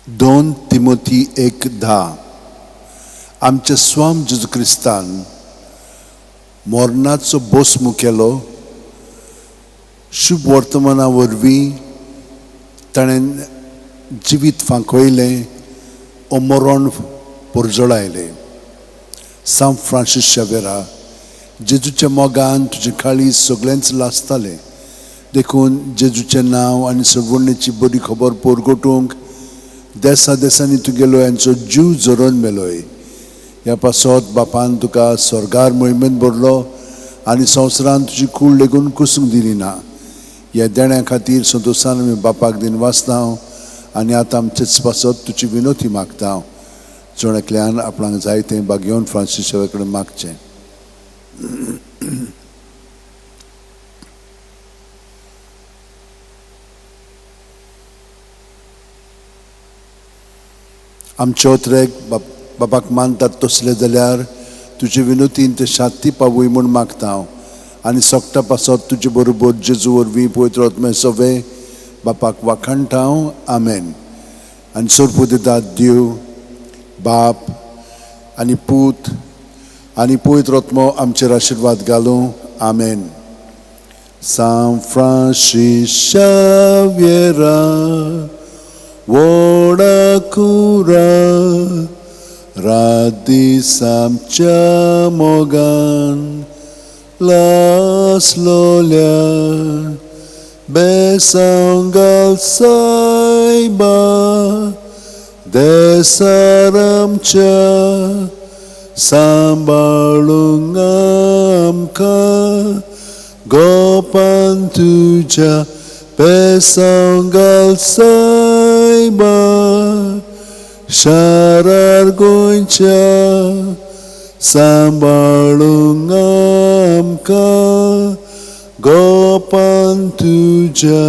2 तिमोथी 1:10. आमच्या स्वाम जेजू क्रिस्तान मरणाचो भस्म केलो. शुभ वर्तमाना वरवीं ताणें जिवीत फांकयलें ओ मरण परजळायलें. सांत फ्रांसीस शावेरा, जेजूच्या मोगान तुजें काळीज सगळेंच लासतालें, देखून जेजूचें नांव आनी सोडवणेची बरी खबर परगटूंक देसा देसांनी तुगेलो यांचो जीव झरोवन मेलोय. ह्या पासत बापान तुका स्वर्गार मोहिमेंत भरलो आनी संवसारान तुजी कूड लेगून कुसूंक दिली ना. ह्या देण्या खातीर संतोशान आमी बापाक दिन वाचता आनी आतां आमचेच पासत तुजी विनोती मागता. जण एकल्यान आपणाक जाय तें बागेवन फ्रांसीस शावे कडेन मागचें. आमचे ओत्रेक बापाक मानतात तसले जाल्यार तुजे विनोतीन ते शांती पावूय म्हूण मागता हांव आनी सोगटा पासत तुजे बरोबर जेजू वरवीं पवित्र आत्म्या सवे बापाक वाखाणटा हांव. आमेन. आनी सोरपू दितात देव बाप आनी पूत आनी पवित्र आत्मो आमचेर आशिर्वाद घालूं. आमेन. सांत फ्रांसीस शाव्येरा व्हडा कुरा रात दीस आमच्या मोगान लासलोल्या बेसांव घाल सायबा देसार आमच्या सांबाळूंक आमकां गोपान तुज्या बेसांव घाल सायबा शारार गोंयच्या सांबाळूंक आमकां गोपान तुज्या.